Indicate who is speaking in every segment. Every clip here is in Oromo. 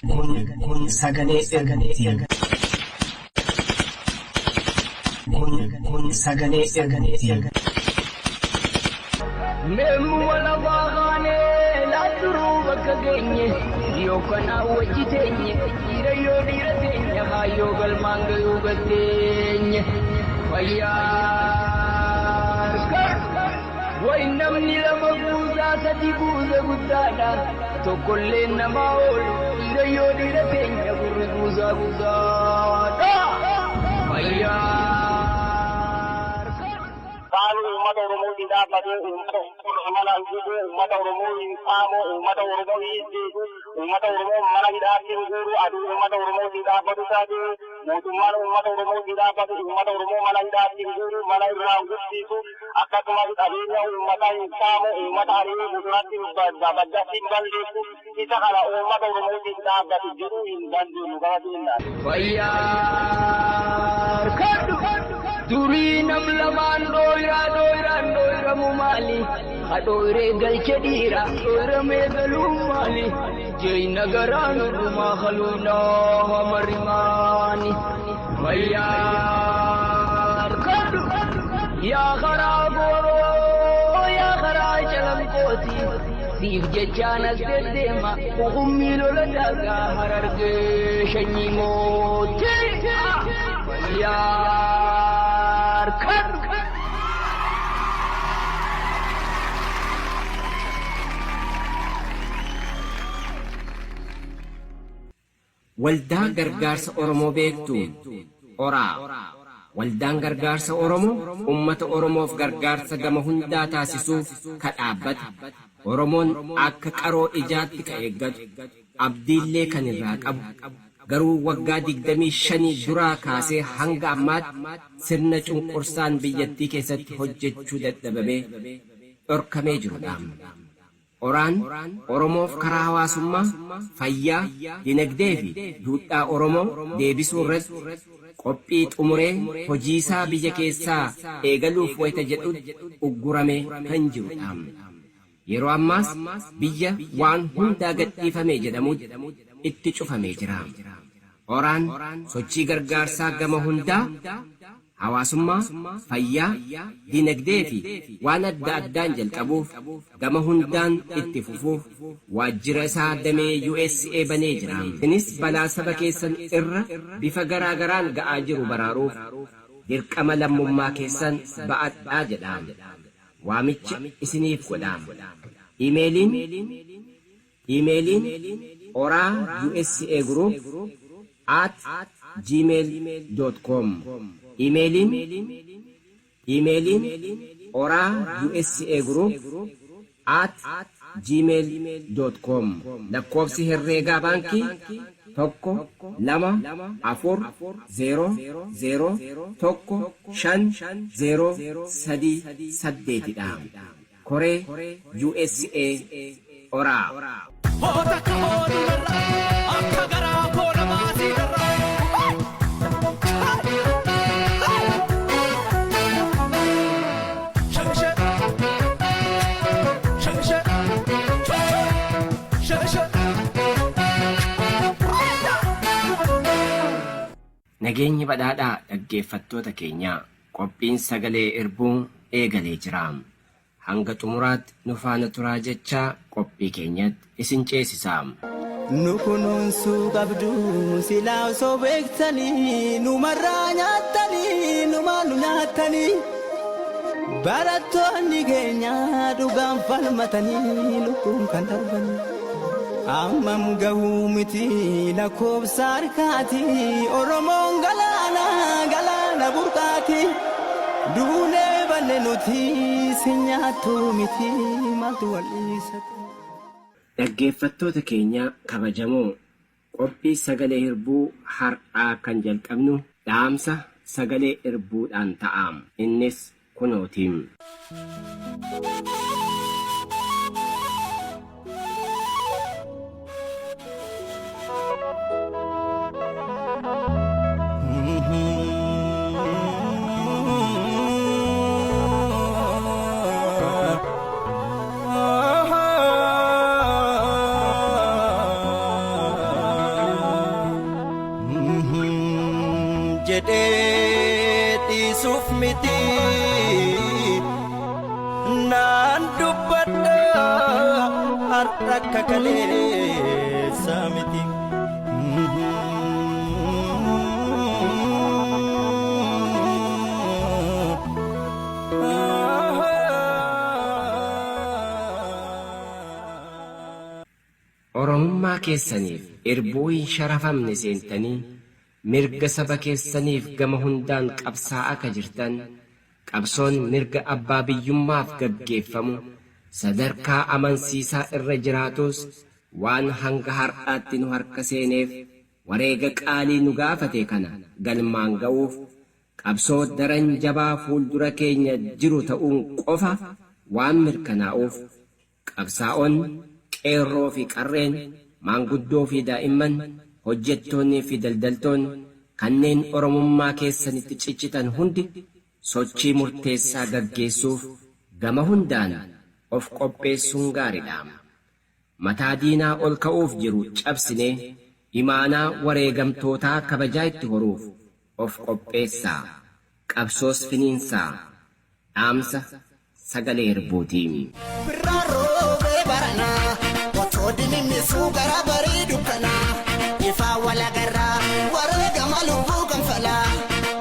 Speaker 1: Kun sagalee erguuti. Kun sagalee erguuti.
Speaker 2: Meemuma lafaa kaanee laatturuu bakka geenye yookaan wajji teenye dhiira yoo dhiira teenya kaayyoo galmaan gayuu gatteenye fayyaa wayi namni lama buusaa sadi buusa guddaadha tokkollee namaa oolu dhiira yoo dhiira teenya gurri buusaa guddaadha fayyaa.
Speaker 3: Qaamni uummata Oromoo hin dhaabbatee uummata mana hin gubu, uummata Oromoo hin saamu, uummata Oromoo hin jeequ, uummata Oromoo mana hidhaatti hin guuru, aduu uummata Oromoo hin dhaabbatu taate, mootummaan uummata Oromoo hin dhaabbatu, uummata Oromoo mana hidhaatti hin guuru, mana irraa hin gubsiisu, akkasumas qabeenya uummataa hin saamu, uummata ari'ee bosonatti baddatti hin balleessu, isa kana uummata Oromoo hin dhaabbatu jedhuu hin dandeenyu gama keenyaan.
Speaker 2: Fayyaa kadhu durii nam lamaan dhooyraa dhooyraan dhooyramu maali? Hadhooyree galche dhiira dhooyramee galuu maali? Jeena garaan dhumaa haluunaa marimaani. Fayyaa kadhu yaa karaa gooroo yaa karaa calanqooti. Siif jechaan as deddeema hukummii lola daagaa harargee shanyii mootii. Fayyaa kadhu.
Speaker 1: Waldaa Gargaarsa Oromoo beektu Oraa. Waldaan Gargaarsa Oromoo uummata Oromoof gargaarsa gama hundaa taasisuuf ka dhaabbate. Oromoon akka qaroo ijaatti ka eeggatu, abdiillee kan irraa qabu. Garuu waggaa 25 duraa kaasee hanga ammaatti sirna cunqursaan biyyattii keessatti hojjechuu dadhabamee dhorkamee jirudha. Oraan Oromoof karaa hawaasummaa, fayyaa, dinagdee fi duudhaa Oromoo deebisuu irratti qophii xumuree hojiisaa biyya keessaa eegaluuf wayita jedhutti ugguramee kan jirudha. Yeroo ammaas biyya waan hundaa gadhiifame jedhamutti itti cufamee jira. Oraan sochii gargaarsaa gama hundaa hawaasummaa, fayyaa, dinagdee fi waan adda addaan jalqabuuf gama hundaan itti fufuuf waajjira isaa damee USA banee jira. Isinis balaa saba keessan irra bifa garaa garaan ga'aa jiru baraaruuf dirqama lammummaa keessan ba'adhaa jedha. Waamicha isiniif godha. Iimeeliin oraa USA group at gmail.com. Iimeeliin oraa USA group at gmail.com. Lakkoofsi herreegaa baankii 1 2 4 0 0 1 5 0 3 8dha. Koree USA Oraa.
Speaker 4: Hoota hoodurra akka garaa koona baasii darra. Shake shake shake shake.
Speaker 1: Nageenyi badhaadhaa dhaggeeffattoota keenyaa, qophiin sagalee irbuu eegalee jira. Hanga xumuraatti nu faana turaa jechaa qophii keenyatti isin ceesisa.
Speaker 5: Nu kunuunsuu qabdu silaa osoo beektanii, numarraa nyaattanii numaa nu nyaattanii. Barattoonni keenya dhugaan falmatanii lubbuun kan darbanii. Ammam gahuu miti lakkoofsa harkaati, Oromoon galaana galaana burqaati. Duunee banne nuti si nyaattu miti maaltu wal dhiisatu.
Speaker 1: Dhaggeeffattoota keenya kabajamoo, qophii sagalee hirbuu har'aa kan jalqabnu dhaamsa sagalee irbuudhaan ta'a. Innis kunooti.
Speaker 5: Jedhee dhiisuuf miti naan dubbadha har'a akka kaleessa miti.
Speaker 1: Oromummaa keessaniif irbuu hin sharafamne seentanii mirga saba keessaniif gama hundaan qabsaa'aa ka jirtan, qabsoon mirga abbaa biyyummaaf gaggeeffamu sadarkaa amansiisaa irra jiraatus, waan hanga har'aatti nu harka seeneef wareega qaalii nu gaafate kana galmaan ga'uuf qabsoo daran jabaa fuuldura keenya jiru ta'uun qofa waan mirkanaa'uuf, qabsaa'onni qeerroo fi qarreen, maanguddoo fi daa'imman, hojjettoonnii fi daldaltoonni, kanneen Oromummaa keessanitti ciccitan hundi sochii murteessaa gaggeessuuf gama hundaan of qopheessuun gaariidha. Mataa diinaa ol ka'uuf jiru cabsinee imaanaa wareegamtootaa kabajaa itti horuuf of qopheessaa. Qabsoos finiinsaa. Dhaamsa Sagalee Irbuuti.
Speaker 6: Birraa roobee baranaa otoo dimimmisuu gara barii dukkanaa ifaa walagarraa wareegama lubbuu kanfalaa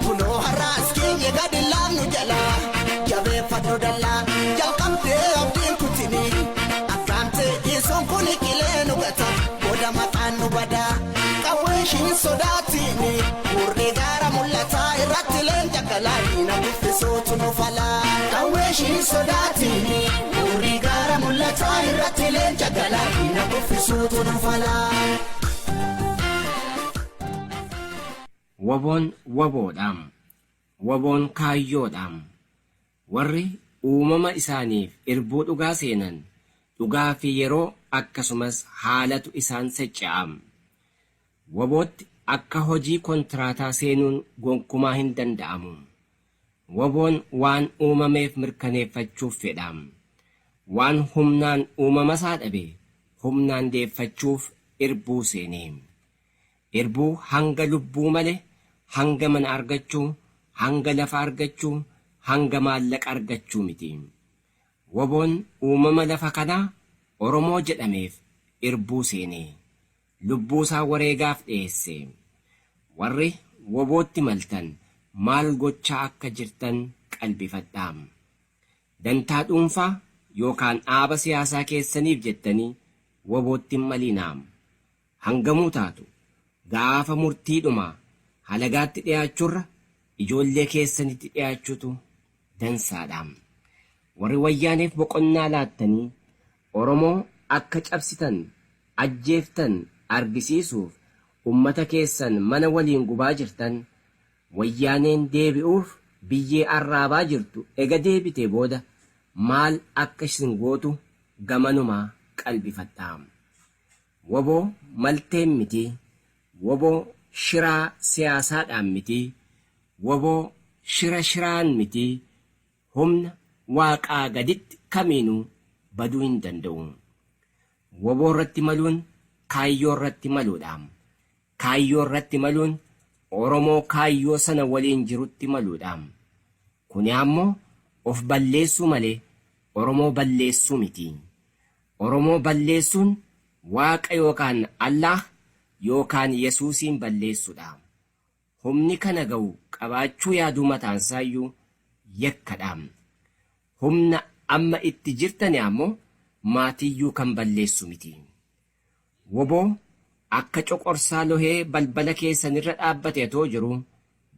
Speaker 6: kunoo har'aas keenya gadi laafnu jalaa jabeeffadhu dallaa jalqabdee abdiin kutinii akkaamtee dhiisuun kun qilee nu gata booda maqaan nu badaa qawwee ishiin sodaatiini murni gaara mul'ataa irratti leenca galaa diina kuffisuutu nu falaa qawwee ishiin sodaatiini murni gaara mul'ataa irratti leenca galaa diina kuffisuutu nu falaa.
Speaker 1: Waboon waboodhaam. Waboon kaayyoodhaam. Warri uumama isaaniif irbuu dhugaa seenan dhugaa fi yeroo akkasumas haalatu isaan secca'aam. Wabootti akka hojii kontiraataa seenuun gonkumaa hin danda'amu. Waboon waan uumameef mirkaneeffachuuf fedhaam. Waan humnaan uumamasaa dhabe humnaan deeffachuuf irbuu seenee. Irbuu hanga lubbuu male hanga mana argachuu, hanga lafa argachuu, hanga maallaqa argachuu miti. Waboon uumama lafa kanaa Oromoo jedhameef irbuu seenee. Lubbuusaa wareegaaf dhiyeesse. Warri wabootti maltan maal gochaa akka jirtan qalbifadhaa. Dantaa dhuunfaa yookaan dhaaba siyaasaa keessaniif jettanii wabootti hin maliinaa. Hangamuu taatu gaafa murtiidhumaa halagaatti dhiyaachuurra ijoollee keessanitti dhiyaachuutu dansaadha. Warri Wayyaaneef boqonnaa laattanii Oromoo akka cabsitan, ajjeeftan argisiisuuf ummata keessan mana waliin gubaa jirtan, Wayyaaneen deebi'uuf biyyee arraabaa jirtu ega deebitee booda maal akka isin gootu gamanumaa qalbifadhaa. Wbo malteen miti, wbo shiraa siyaasaadhaan miti, wbo shira shiraan miti, humna Waaqaa gaditti kamiinuu baduu hin danda'u. Wbo irratti maluun kaayyoo irratti maluudha. Kaayyoo irratti maluun Oromoo kaayyoo sana waliin jirutti maluudha. Kuni ammoo of balleessuu malee Oromoo balleessuu miti. Oromoo balleessuun Waaqa yookaan Allaah yookaan Yesuusiin balleessuudha. Humni kana ga'u qabaachuu yaaduu mataansaayyuu yakkadha. Humna amma itti jirtani ammoo maatiiyyuu kan balleessu miti. Wbo akka coqorsaa lohee balbala keessanirra dhaabbate atoo jiruu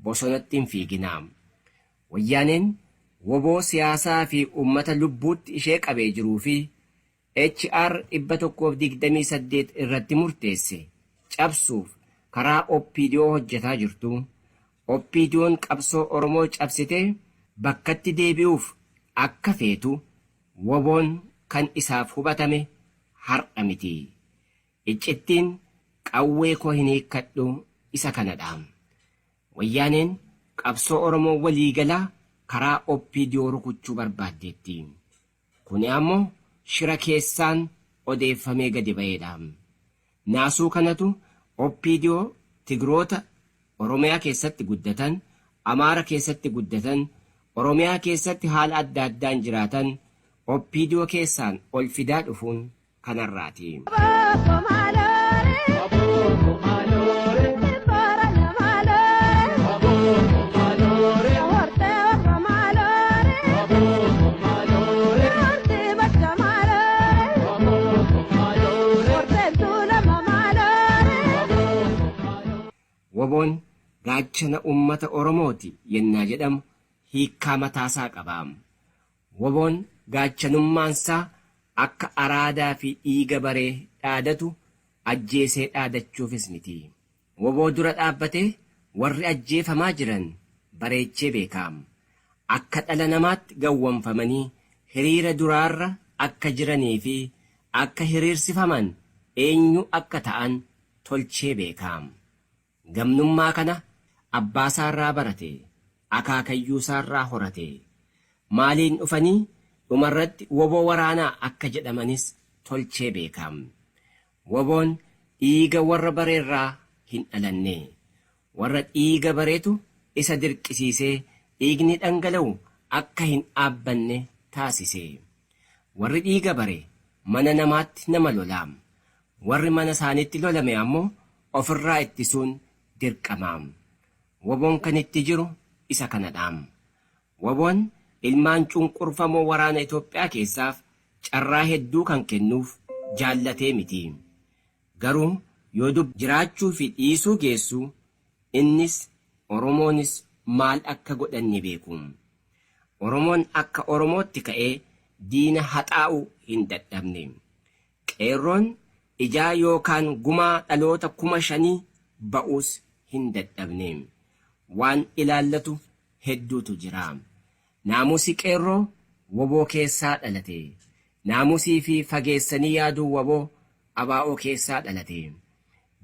Speaker 1: bosonatti hin fiiginaa. Wayyaaneen wbo siyaasaa fi ummata lubbuutti ishee qabee jiruu fi HR 128 irratti murteesse cabsuuf karaa opdo hojjetaa jirtu, OPDOn qabsoo Oromoo cabsitee bakkatti deebi'uuf akka feetu WBOn kan isaaf hubatame har'a miti. Iccittiin qawwee koo hin hiikkadhu isa kanadha. Wayyaaneen qabsoo Oromoo waliigalaa karaa OPDO rukuchuu barbaaddeetti. Kuni ammoo shira keessaan odeeffamee gadi ba'eedha. Naasuu kanatu OPDO Tigroota, Oromiyaa keessatti guddatan, Amaara keessatti guddatan, Oromiyaa keessatti haala adda addaan jiraatan OPDO keessaan ol fidaa dhufuun kanarraati. Woboon gaachana ummata Oromooti yennaa jedhamu hiikkaa mataasaa qaba. Woboon gaachanummaansaa akka araadaa fi dhiiga baree dhaadatu ajjeesee dhaadachuufis miti. Woboo dura dhaabbatee warri ajjeefamaa jiran bareechee beeka. Akka dhala namaatti gawwamfamanii hiriira duraarra akka jiranii fi akka hiriirsifaman eenyu akka ta'an tolchee beeka. Gamnummaa kana abbaasaarraa barate, akaakayyuusaarraa horate. Maaliin dhufanii dhumarratti woboo waraanaa akka jedhamanis tolchee beeka. Woboon dhiiga warra bareerraa hin dhalanne. Warra dhiiga bareetu isa dirqisiisee dhiigni dhangala'u akka hin dhaabbanne taasise. Warri dhiiga bare mana namaatti nama lola. Warri mana isaaniitti lolame ammoo ofirraa ittisuun dirqama. Woboon kan itti jiru isa kanadha. Woboon ilmaan cunqurfamoo waraana Itoophiyaa keessaaf carraa hedduu kan kennuuf jaallatee miti. Garuu yoo dub jiraachuu fi dhiisuu geessu innis Oromoonis maal akka godhan ni beeku. Oromoon akka Oromootti ka'ee diina haxaa'u hin dadhabne. Qeerroon ijaa yookaan gumaa dhaloota 5000 ba'uus hin dadhabne. Waan ilaallatu hedduutu jira. Naamusi qeerroo woboo keessaa dhalate. Naamusii fi fageessanii yaaduu waboo ABO keessaa dhalate.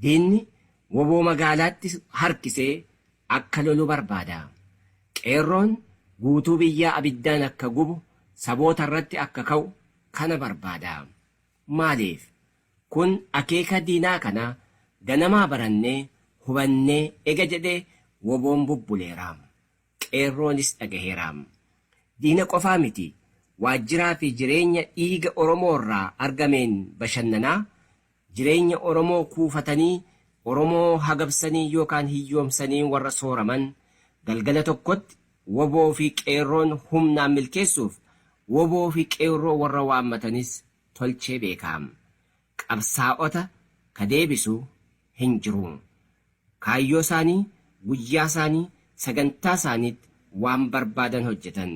Speaker 1: Diinni woboo magaalaatti harkisee akka lolu barbaada. Qeerroon guutuu biyyaa abiddaan akka gubu, saboota irratti akka ka'u kana barbaada. Maaliif? Kun akeeka diinaa kana ganamaa barannee, hubannee ega jedhee woboon bubbuleera. Qeerroonis dhagaheera. Diina qofaa miti, waajjiraa fi jireenya dhiiga Oromoorraa argameen bashannanaa, jireenya Oromoo kuufatanii Oromoo hagabsanii yookaan hiyyoomsanii warra sooraman galgala tokkotti woboo fi qeerroon humnaan milkeessuuf woboo fi qeerroo warra waammatanis tolchee beeka. Qabsaa'ota ka deebisu hin jiru. Kaayyoo isaanii, guyyaa isaanii, sagantaa isaaniitti waan barbaadan hojjetan.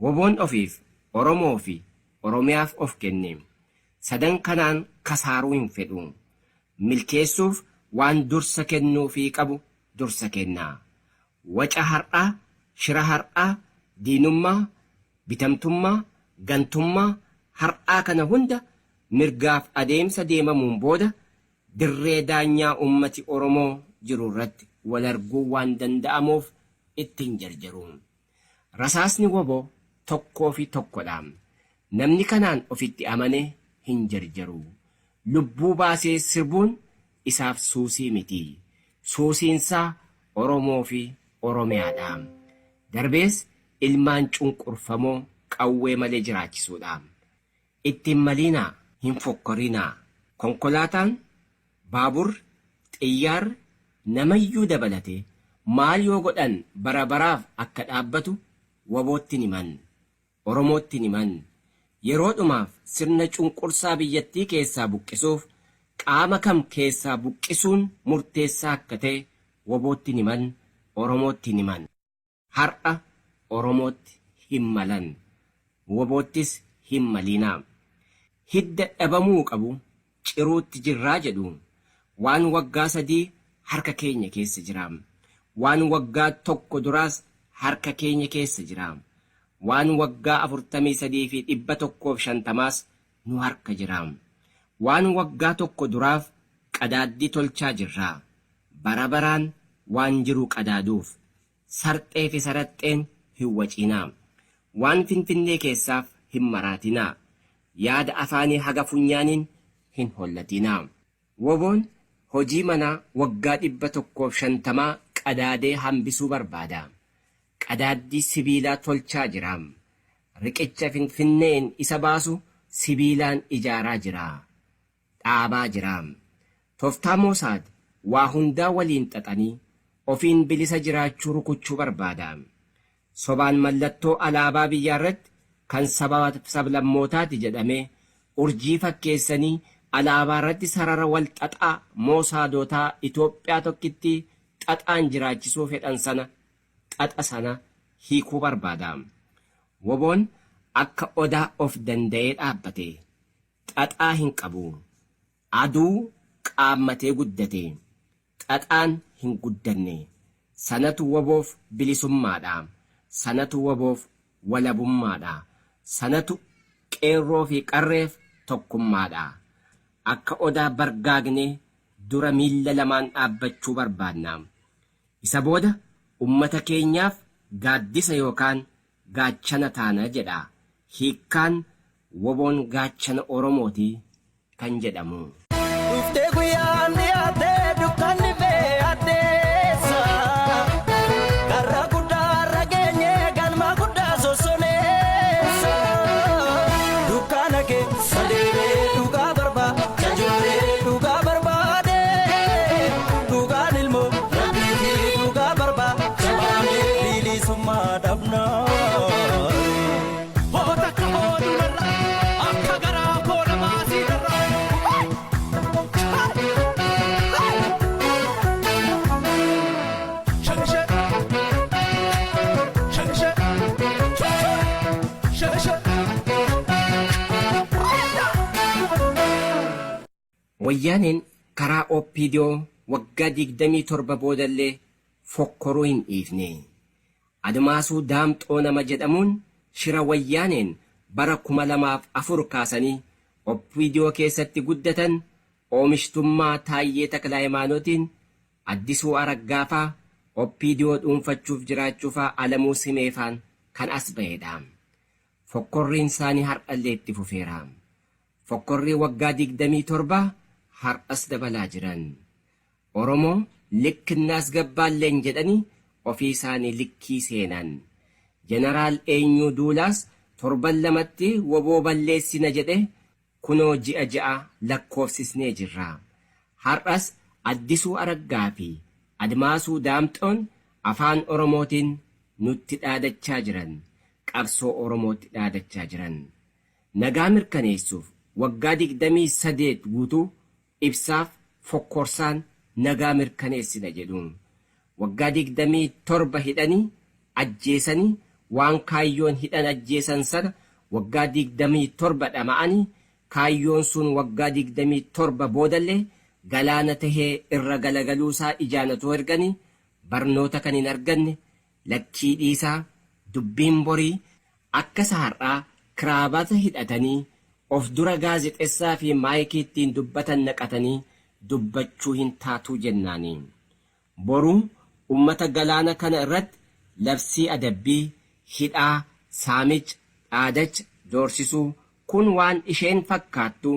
Speaker 1: Woboon ofiif, Oromoo fi Oromiyaaf of kenne. Sadan kanaan kasaaruu hin fedhu. Milkeessuuf waan dursa kennuufii qabu dursa kenna. Waca har'aa, shira har'aa, diinummaa, bitamtummaa, gantummaa har'aa kana hunda mirgaaf adeemsa deemamuun booda dirree daanyaa ummati Oromoo jiru irratti walarguun waan danda'amuuf itti hin jarjaru. Rasaasni wbo tokkoo fi tokko dha. Namni kanaan ofitti amane hin jarjaru. Lubbuu baasee sirbuun isaaf suusii miti. Suusiinsaa Oromoo fi Oromiyaa dha. Darbees ilmaan cunqurfamoo qawwee malee jiraachisuu dha. Itti hin maliinaa, hin fokkorinaa. Konkolaataan, baaburri, xiyyaarri, namayyuu dabalatee maal yoo godhan bara baraaf akka dhaabbatu wbo tti hin himan. Oromootti hin himan. Yeroodhumaaf sirna cunqursaa biyyattii keessaa buqqisuuf qaama kam keessaa buqqisuun murteessaa akka ta'e wbo tti hin himan, Oromootti hin himan. Har'a Oromootti hin malan. Wbo-ttis hin maliinaa. Hidda dhabamuu qabu ciruutti jirraa jedhu. Waan waggaa 3 harka keenya keessa jira. Waan waggaa tokko duraas harka keenya keessa jira. Waan waggaa 43 fi 150s nu harka jira. Waan waggaa tokko duraaf qadaaddii tolchaa jirra. Bara baraan waan jiru qadaaduuf. Sarxee fi saraxxeen hin wacinaa. Waan Finfinnee keessaaf hin maraatinaa. Yaada afaanii haga funyaaniin hin hollatinaa. Woboon hojii manaa waggaa 150 qadaadee hambisuu barbaada. Qadaaddii sibiilaa tolchaa jira. Riqicha Finfinneen isa baasu sibiilaan ijaaraa jira. Dhaabaa jira. Tooftaa Moosaad waa hundaa waliin xaxanii ofiin bilisa jiraachuu rukuchuu barbaada. Sobaan mallattoo alaabaa biyyaa irratti kan saba sablammootaati jedhamee urjii fakkeessanii alaabaa irratti sarara wal xaxaa Moosaadotaa Itoophiyaa tokkitti xaxaan jiraachisuu fedhan sana xaxa sana hiikuu barbaada. Woboon akka odaa of danda'ee dhaabbate. Xaxaa hin qabu. Aduu qaammatee guddate. Xaxaan hin guddanne. Sanatu woboof bilisummaadha. Sanatu woboof walabummaadha. Sanatu qeerroo fi qarreef tokkummaadha. Akka odaa bargaagnee dura miilla lamaan dhaabbachuu barbaadna. Isa booda ummata keenyaaf gaaddisa yookaan gaachana taana jedha. Hiikkaan woboon gaachana Oromooti kan jedhamu.
Speaker 5: Dhuftee guyyaan dhiyaatee dukkanni bee addeessa. Karra guddaa irra geenye galma guddaa sossoneessa. Dukkana keessa deemee dhugaa barbaada jooree dhugaa barbaade. Dhugaan ilmoo rabbiitii dhugaa barbaada bilisummaa dhabnaa.
Speaker 4: Hoota akka hooduu akka garaa koona baasii darraa.
Speaker 1: Wayyaaneen karaa OPDO waggaa 27 boodallee fokkoruu hin dhiifne. Admaasuu Daamxoo nama jedhamuun shira wayyaaneen bara 2004 kaasanii OPDO keessatti guddatan oomishtummaa Taayyee Taklaayimaanotiin Addisuu Araggaafaa OPDO dhuunfachuuf jiraachuufaa Alamuu Simeefaan kan as ba'edha. Fokkorriin isaanii har'allee itti fufeera. Fokkorrii waggaa 27 har'as dabalaa jiran. Oromoo likkinnaas gabbaalleen jedhanii ofii isaanii likkii seenan. Jeneraal Eenyuu Duulaas torban lamatti woboo balleessina jedhe kunoo ji'a 6 lakkoofsisnee jirra. Har'as Addisuu Araggaa fi Admaasuu Daamxoon afaan Oromootiin nutti dhaadachaa jiran. Qabsoo Oromootti dhaadachaa jiran. Nagaa mirkaneessuuf waggaa 28 guutuu ibsaaf fokkorsaan nagaa mirkaneessina jedhu. Waggaa 27 hidhanii ajjeesanii waan kaayyoon hidhan ajjeesan sana waggaa 27 dhama'anii kaayyoon sun waggaa 27 boodallee galaana tahee irra galagaluusaa ijaan otoo erganii barnoota kan hin arganne lakkii dhiisaa dubbiin borii akka isa har'aa kiraabata hidhatanii of dura gaazexessaa fi maayikii ittiin dubbatan naqatanii dubbachuu hin taatuu jennaani. Boruu ummata galaana kana irratti labsii adabbii, hidhaa, saamicha, dhaadacha, doorsisuu kun waan isheen fakkaattu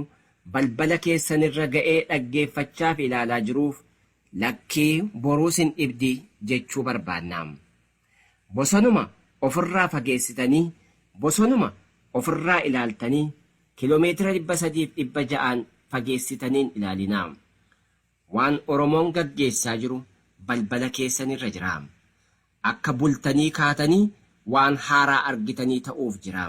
Speaker 1: balbala keessanirra ga'ee dhaggeeffachaa fi ilaalaa jiruuf lakkii boruu sin dhibdi jechuu barbaadna. Bosonuma ofirraa fageessitanii, bosonuma ofirraa ilaaltanii kiiloomeetira 300 fi 600n fageessitaniin ilaalinaa. Waan Oromoon gaggeessaa jiru balbala keessanirra jira. Akka bultanii kaatanii waan haaraa argitanii ta'uuf jira.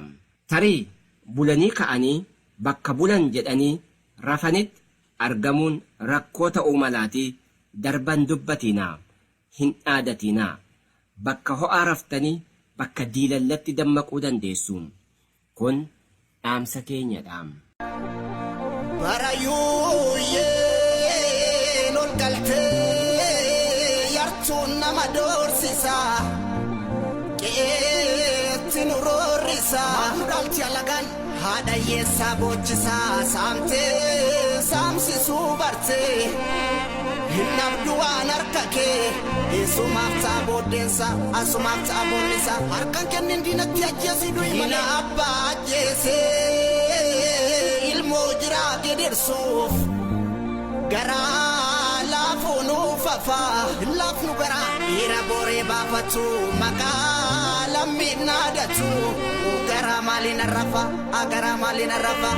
Speaker 1: Tarii bulanii ka'anii bakka bulan jedhanii rafanitti argamuun rakkoo ta'uu malaatii darban dubbatiinaa, hin dhaadatiinaa. Bakka ho'aa raftanii bakka diilallatti dammaquu dandeessu. Kun dhaamsa keenyadha.
Speaker 6: Barayyuuyyeen ol galtee yartuun nama doorsisa. Qe'eetti nu roorrisa. nyaachisaa dhalchi alagaan haadha hiyyeessaa boochisaa saamtee saamsisuu bartee hin dhabdu waan harka kee isumaaf ta'a booddeensa asumaaf ta'a boonnisa harkan kennin diinatti ajjeesii du'i malee abbaa ajjeesee ilmoo jiraa gedirsuuf garaa laafuu nuuf hafaa laafnu garaa dhiira boree baafatu maqaa lammiin naadatu garaa maaliin arrafa garaa maaliin arrafa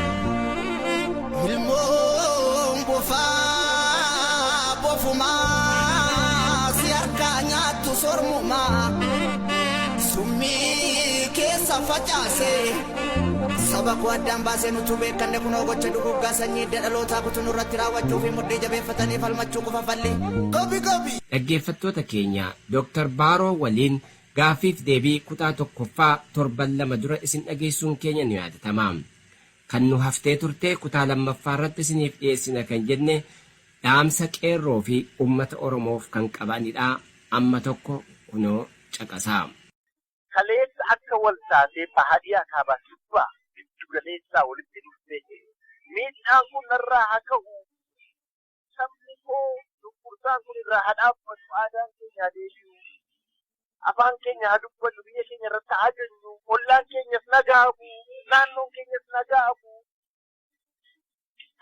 Speaker 6: ilmoon bofaa bofumaa si harkaa nyaattu sormumaa summii keessa facaase saba koo addaan baasee nutu beekanne kunoo gocha duguggaa sanyii hidda dhalootaa kutu nurratti raawwachuu fi mudhii jabeeffatanii falmachuu qofa falli. Qabi qabi!
Speaker 1: Dhaggeeffattoota keenya Dr. Baaroo waliin gaaffiif deebii kutaa tokkoffaa torban 2 dura isin dhageessuun keenya ni yaadatama. Kan nu haftee turte kutaa lammaffaa irratti isiniif dhiyeessina kan jenne dhaamsa Qeerroo fi uummata Oromoof kan qabanidha. Amma tokko kunoo caqasaa.
Speaker 7: Kaleessa akka wal taatee baha dhiyaa kaabaa kibbaa giddu galeessaa walitti dhuftee miidhaan kun narraa haa ka'u, sabni koo cunqursaan kun irraa haa dhaabbatu, aadaan keenya haa deebi'u, afaan keenya haa dubbannu, biyya keenya irratti haa ajajnu, ollaan keenyas nagaa haa bu'u, naannoon keenyas nagaa haa bu'u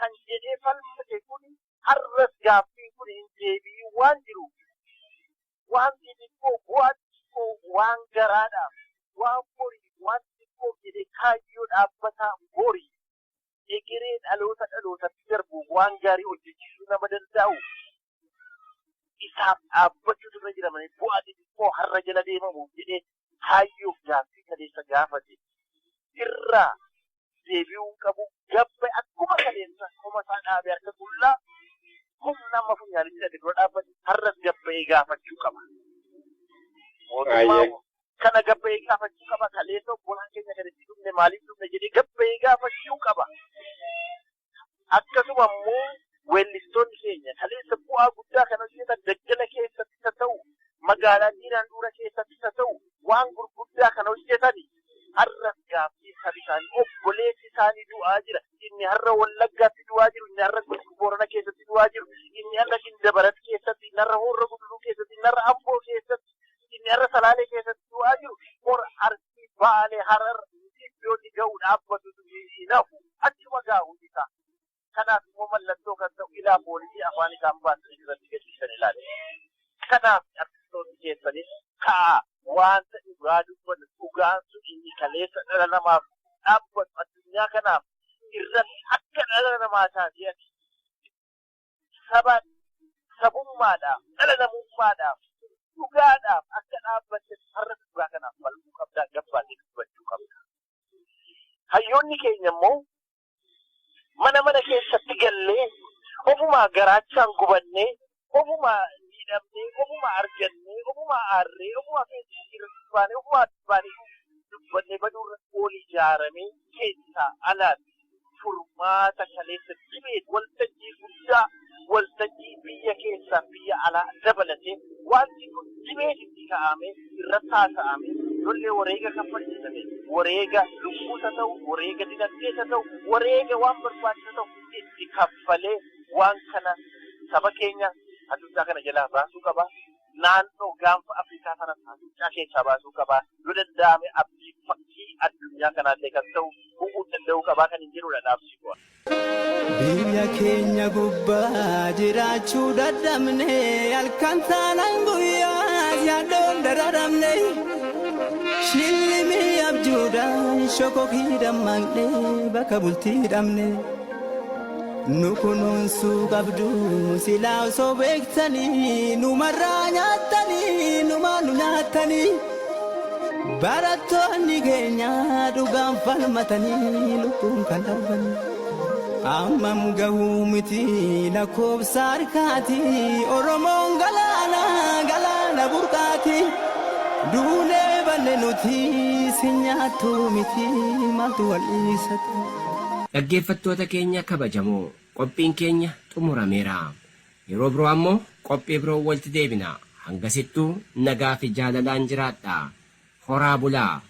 Speaker 7: kan jedhee falmate kun har'as gaaffiin kun hin deebi'in waan jiruuf waan xixiqqoo bu'aa xixiqqoo waan garaadhaaf waan boriif waan xixiqqoof jedhee kaayyoo dhaabbataa borii egeree dhaloota dhalootatti darbuuf waan gaarii hojjechiisuu nama danda'u isaaf dhaabbachuutu irra jira malee bu'aa xixiqqoo har'a jala deemamuuf jedhee kaayyoof gaaffii kaleessa gaafate irraa deebi'uu hin qabu. Gabba akkuma kaleessa qoma isaa dhaabee harka qullaa humna amma funyaanitti hidhate dura dhaabbate har'as gabba'ee gaafachuu qaba. Mootummaa kana gabba'ee gaafachuu qaba. Kaleessa obbolaan keenya kan itti dhumne maaliif dhumne jedhee gabba'ee gaafachuu qaba. Akkasuma immoo weellistoonni keenya kaleessa bu'aa guddaa kan hojjetan daggala keessattis haa ta'u magaalaa diinaan dura keessattis haa ta'u waan gurguddaa kan hojjetani har'as gaaffii sabi isaanii obboleessi isaanii du'aa jira. Inni har'a Wallaggaatti du'aa jiru, inni har'a Boorana keessatti du'aa jiru, inni har'a Gindabarat keessatti, inni har'a Horra Guduruu keessatti, inni har'a Amboo keessatti, inni har'a Salaalee keessatti du'aa jiru. Hor Arsii, Baalee, Harar iddoonni ga'u dhaabbatutu hin hafu. Achuma ga'a hundi isaa. Kanaaf immoo mallattoo kan ta'u ilaa poolisii afaan isaan baasanii irratti gadhiisan ilaali. Kanaaf artistoonni keessanis ka'aa wanta dhugaa dubbatu dhugaan sun inni kaleessa dhala namaaf dhaabbatu addunyaa kanaaf irratti akka dhala namaa taatee ati saba sabummaadhaaf dhala namummaadhaaf dhugaadhaaf akka dhaabbatte har'a dhugaa kanaaf falmuu qabdaa gabbaatee dubbachuu qabda. Hayyoonni keenya immoo mana mana keessatti gallee ofumaa garaachaan gubannee ofumaa miidhamnee ofumaa argannee ofumaa aarree ofumaa feesbuukii irratti baanee ofumaa baanee dubbannee baduurra ol ijaaramee keessaa alaan furmaata kaleessa dhibee waltajjii guddaa waltajjii biyya keessaa biyya alaa dabalatee wanti kun dhibee itti kaa'amee irratti haasa'amee lollee wareega kaffalchiisame wareega lubbuusa ta'u wareega dinagdeessa ta'u wareega waan barbaachisu ta'u itti kaffalee waan kana saba keenya hacuuccaa kana jalaa baasuu qaba. Naannoo gaanfa Afrikaa kanas hacuuccaa keessaa baasuu qaba. Yoo danda'ame abdii fakkii addunyaa kanaallee kan ta'u bu'uu danda'uu qabaa kan hin jedhudha dhaabsi kun.
Speaker 5: Biyya keenya gubbaa jiraachuu dadhabne halkan taanaan guyyaa yaaddoon dararamne shillimii abjuudhaan shokokii dammaqne bakka bultii dhabne nu kunuunsuu qabdu silaa osoo beektanii numarraa nyaattanii numaa nu nyaattanii barattoonni keenya dhugaan falmatanii lubbuun kan darbanii. Ammam gahuu miti lakkoofsa harkaati Oromoon galaana galaana burqaati duunee banne nuti si nyaattu miti maaltu wal dhiisatu.
Speaker 1: Dhaggeeffattoota keenya kabajamoo qophiin keenya xumurameera. Yeroo biroo ammoo qophii biroo walitti deebina. Hangasittuu nagaa fi jaalalaan jiraadha. Horaa bulaa.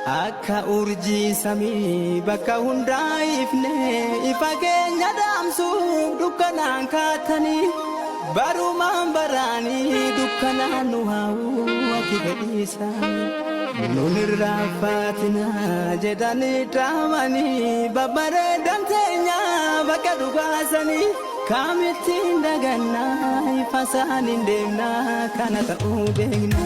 Speaker 5: Akka urjii samii bakka hundaa ifne ifa keenya dhaamsuuf dukkanaan kaatanii barumaan baraanii dukkanaan nu haa'uu ati fedhiisaa. Nun irraanfatina jedhanii dhaamanii babbareedan teenya bakka dhugaasanii kamittiin dagannaa ifa isaaniin deemnaa kana ta'uu beekna.